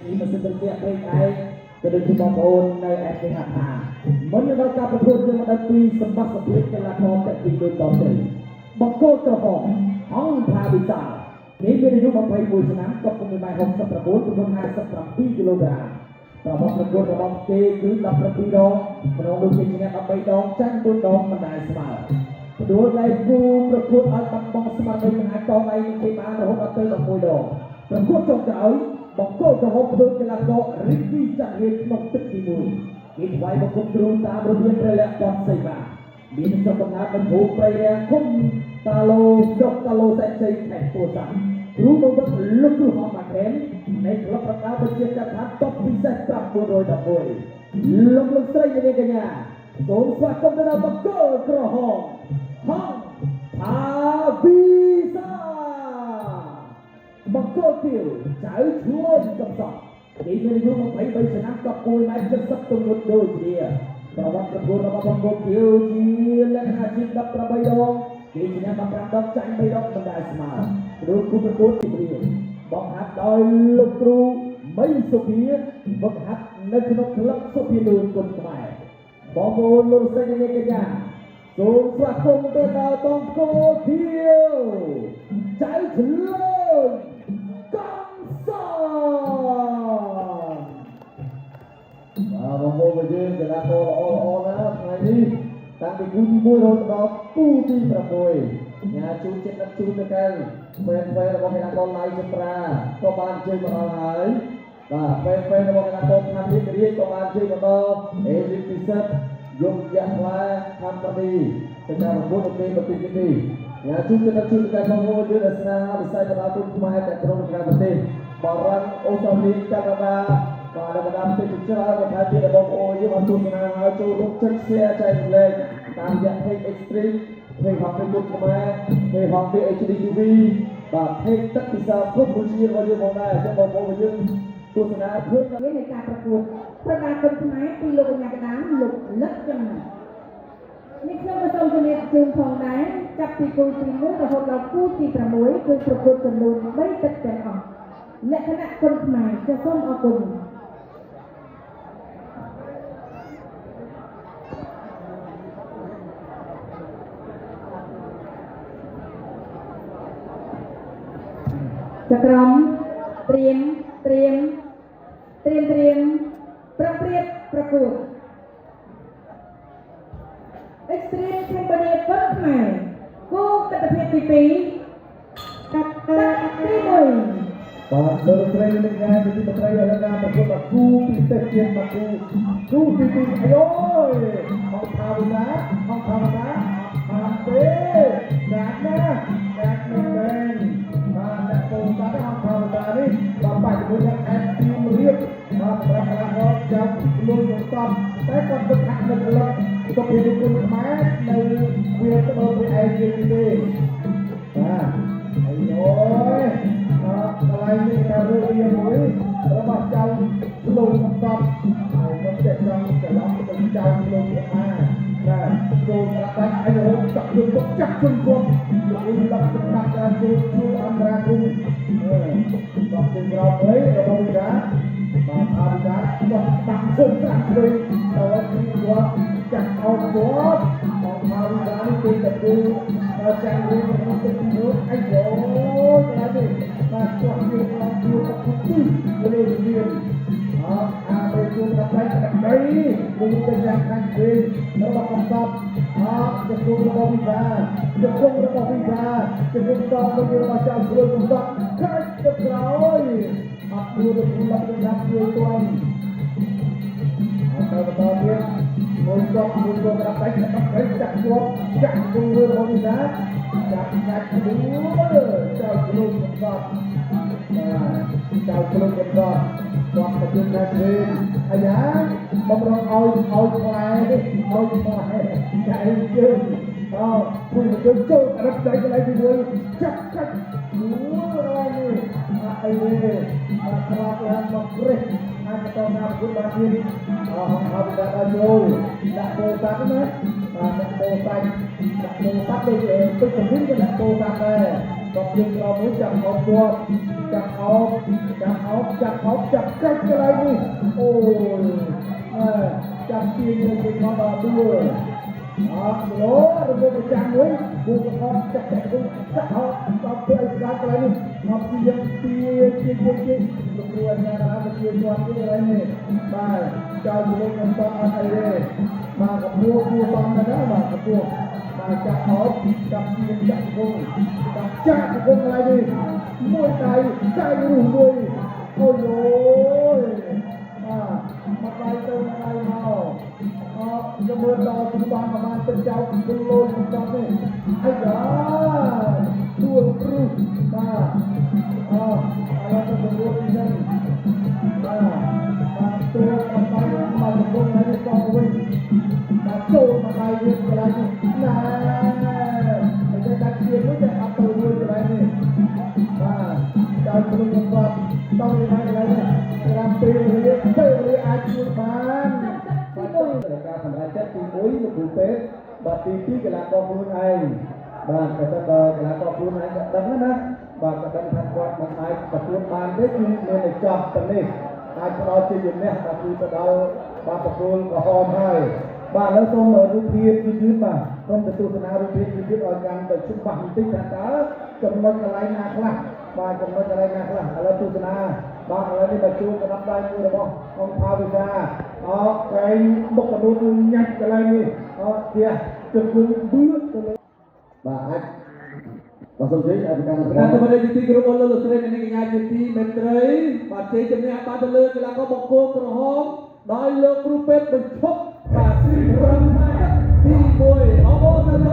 នេះមិនសិនជាព្រេងឯងក៏ដូចជាបងប្អូននៅឯគេហដ្ឋានមុននឹងដល់ការប្រកួតយើងមកដល់ពីសម្បត្តិសម្ភារកីឡាករទាំងពីរដូចតទៅបង្គោលក្រហមហងផាវិសាលនេះមានអាយុ21ឆ្នាំកប់1ម៉ែត្រ69ទម្ងន់57គីឡូក្រាមប្រវត្តិប្រកួតរបស់គេគឺ17ដងក្នុងនោះគេឈ្នះ13ដងចាញ់4ដងមិនដែលស្មើផ្ដួលដៃគូប្រកួតឲ្យបាត់បង់ស្មារតីមិនអាចតដៃនឹងគេបានរហូតដល់ទៅ11ដងប្រកួតចុងក្រោយបង្គោលក្រហមផ្ដួលកីឡាកររីកវីចាក់រៀនក្នុងទឹកទី1គេថ្វាយបង្គំគ្រូតាមរបៀបព្រះលក្ខណ៍សីមាមានស្រុកកំណើតនៅភូមិព្រៃរាំងឃុំតាឡូស្រុកតាឡូសែនជ័យខេត្តពោធិ៍សាត់គ្រូបង្វឹកលោកគ្រូហមម៉ាខេននៃក្លឹបប្រដាល់ប្រជាកថាតបពិសេស911លោកលោកស្រីនាងកញ្ញាសូមស្វាគមន៍ទៅដល់បង្គោលក្រហមហងផាវីសាបង្គោលខៀវចៅឈួនកំសត់នេះមានអាយុ23ឆ្នាំកប់1ម៉ែត្រ70ទម្ងន់ដូចគ្នាប្រវត្តិប្រកួតរបស់បង្គោលខៀវជាលក្ខណៈជា18ដងគេឈ្នះ15ដងចាញ់3ដងមិនដែលស្មើគ្រូគូប្រកួតទីរៀនបង្ហាត់ដោយលោកគ្រូមីសុភាបង្ហាត់នៅក្នុងក្លឹបសុភានូគុណខ្មែរបងប្អូនលោកស្រីនាងកញ្ញាសូមស្វាគមន៍ទៅដល់បង្គោលខៀវចៅឆ្លើមកំសត់ បាទបងប្អូនរបស់យើងកីឡាករល្អល្អណាស់ថ្ងៃនេះតាំងពីគូទី1រហូតដល់គូទី6ញ៉ាជូនចិត្តដឹកជូនទៅកាន់ហ្វេនហ្វេនរបស់កីឡាករឡៃចត្រាក៏បានអញ្ជើញមកដល់ហើយបាទហ្វេនហ្វេនរបស់កីឡាករខាងរាជរាជក៏បានអញ្ជើញមកដល់អេលីពិសិដ្ឋយងយៈខ្លាខំប៉នីទៅការប្រកួតនៅពេលបន្តិចនេះញ៉ាជូនចិត្តដឹកជូនទៅកាន់បងប្អូនយើងដែលស្នេហាវិស័យបណ្ដាទុនខ្មែរទាំងក្នុងនិងក្រៅប្រទេសបារាំងអូស្ត្រាលីកាណាដាបាទបណ្ដាប្រទេសជាច្រើនបន្ថែមទៀតដល់បងប្អូនយើងបានទស្សនាហើយចូលរួមចុច share ចែករំលែកតាមរយៈ page Extreme page ហងពេជ្រខ្មែរ page ហងពេជ្រ HDTV បាទ page ទឹកពិសាគ្រប់រសជាតិរបស់យើងផងដែរអញ្ចឹងបងប្អូនយើងទស្សនាឃើញ នៃការប្រកួតប្រដាគុណខ្មែរពីលោកកញ្ញាកដាលោកលឹកចំណានេះខ្ញុំក៏សូមជម្រាបជូនផងដែរចាប់ពីគូទី1រហូតដល់គូទី6គឺប្រកួតចំនួន3ទឹកទាំងអស់លក្ខណៈគុណខ្មែរចាសសូមអរគុណចក្រមត្រៀមត្រៀមត្រៀមត្រៀមប្រព្រៀបប្រកួត Extreme Cambodia គុណខ្មែរគូទត្តភាពទី2កាត់ទី1 បាទលោកស្រីនិងកញ្ញាជាទីមេត្រីឥឡូវការប្រកួតបាគូពិសេសជាងបាគូគូទី2អាយយហងថាវិណាហងថាវិណាបានទេកាត់ណាកាត់មែនមែនបាទអ្នកកូនតាហងថាវិណានេះបាទបាច់ជាមួយនឹងអេទីមរៀបបាទសម្រាប់កីឡាករចាំខ្លួនកំសត់តែគាត់វឹកហាត់នៅក្លឹបសុភីគុណខ្មែរនៅវាទៅដល់ពីឯងជាងទេបាទអាយយកន្លែងនេះការរើវាមួយរបស់ចៅធ្លុងកំសត់ហើយខ្ញុំចេះចង់ច្រឡំទៅចៅធ្លុងទៀតណាបាទចូលប្រាប់តែឲ្យរត់ចាក់ជុំចាក់ជុំគាត់លោកលឹកចំណាក់ការជួយជួយអន្តរាគមន៍ដល់ជើងក្រោមអីរបស់វិការបាទអាវិការគាត់បាក់ជើងត្រាក់វិញដល់ទីគាត់ចាក់អោគាត់បងអាវិការនេះគឺតែគូចាំវិញក្នុងទឹកទី1អាយយោកន្លែងនេះបាទគាត់ជាក្នុងជួរទឹកទីលើវិមានអត់អាទៅជួបដល់ផ្នែកដីមួយទៅយ៉ាងខាងវិញរបស់កំសត់អត់ជង្គង់របស់វិសាជង្គង់របស់វិសាជង្គង់តទៅរបស់ចៅគ្រួកំសត់ខាច់ទៅក្រោយអត់គួរទៅគូលទៅណាជួយទាន់ ចូលក្តាប់ដៃក្តាប់ដៃចាក់ជាប់ចាក់គូរបស់វិសាចាប់កាច់ដួលចៅខ្លួនកំសត់បាទចៅខ្លួនកំសត់គាត់ប្រជុំនៅវិញអាយ៉ាបំរុងឲ្យឲ្យផ្លែនេះឲ្យផ្លែចែកជើងអោគូជើងចូលក្តាប់ដៃកន្លែងទី1ចាក់កាច់ដួលកន្លែងនេះអត់អីទេបាទក្របឡើងមកក្រេះអាចបន្តការប្រកួតបានទៀតអហង្ថាវិការដល់ចូលដាក់ពោសាត់ណាបាទដាក់ពោសាច់ដាក់ពោសាត់ដូចទឹកកំពុងក៏ដាក់ពោសាត់ដែរតបយើងក្រមួយចាប់អោបជាប់ចាប់អោបចាប់អោបចាប់អោបចាប់កាច់កន្លែងនេះអូយអើចាប់ទាញទៅមកដល់ដួលអត់លោរបបប្រចាំមួយគូកអត់ចាក់ចាក់ចាក់អត់ដល់ទៅឲ្យស្ដាប់កន្លែងនេះមកជាយើងទាជាជាជាលោកគ្រូអាចារ្យណាទៅជាជាប់ទៀតកន្លែងនេះបាទចៅលោកមិនតអត់អីទេបាទកពស់គួតំណាបាទកពស់បាទចាក់អត់ចាប់ជាចាក់គងចាប់ចាក់គងកន្លែងនេះមួយដៃដៃរុះមួយអូយអូយបាទមកដៃទៅដៃមកអត់ជំរឿនដល់ទីបានប្រហែលទៅចៅគីឡូកំសត់នេះអាយ៉ាដួលគ្រូបាទអឥឡូវទៅជំរឿននេះសិនបាទបាទទួមកដៃមកកំពុងហើយតវិញបាទចូលមកដៃវិញកន្លែងនេះណែតែតែជាមួយតែអត់ទៅរួចកន្លែងនេះបាទចៅគ្រូកំសត់តនេះកន្លែងនេះត្រាំពេលវេលាពេលវេលាអាចជួយបាន បាទការសម្រេចចិត្តទី1លោកគ្រូពេទ្យបាទទី2កីឡាករខ្លួនឯងបាទបើសិនបើកីឡាករខ្លួនឯងក៏ដឹងណាបាទក៏ដឹងថាគាត់មិនអាចប្រកួតបានទេគឺមានតែចប់ទៅនេះអាចផ្ដល់ជាជំនះបាទគឺទៅដល់បាទប្រគល់ក្រហមហើយបាទឥឡូវសូមរូបភាពយឺតៗបាទសូមទៅទស្សនារូបភាពយឺតៗឲ្យកាន់ទៅច្បាស់បន្តិចថាតើចំណុចកន្លែងណាខ្លះបាទចំណុចកន្លែងណាខ្លះឥឡូវទស្សនាបាទឥឡូវនេះមកជួបកណ្ដាប់ដៃមួយរបស់អង្គផាវិសាអកែងបុកកដួលញ៉ាច់កន្លែងនេះអផ្ទះជង្គង់បឿទៅលើបាទអាចបាទសូមជម្រាបអធិការ ប្រធានាធិបតីទីគោរពអស់លោកលោកស្រីអ្នកនាងកញ្ញាជាទីមេត្រីបាទជ័យជំនះបានទៅលើកីឡាករបង្គោលក្រហមដោយលោកគ្រូពេទ្យបញ្ឈប់បាទត្រឹមទឹកទី1អបអរសាទរ។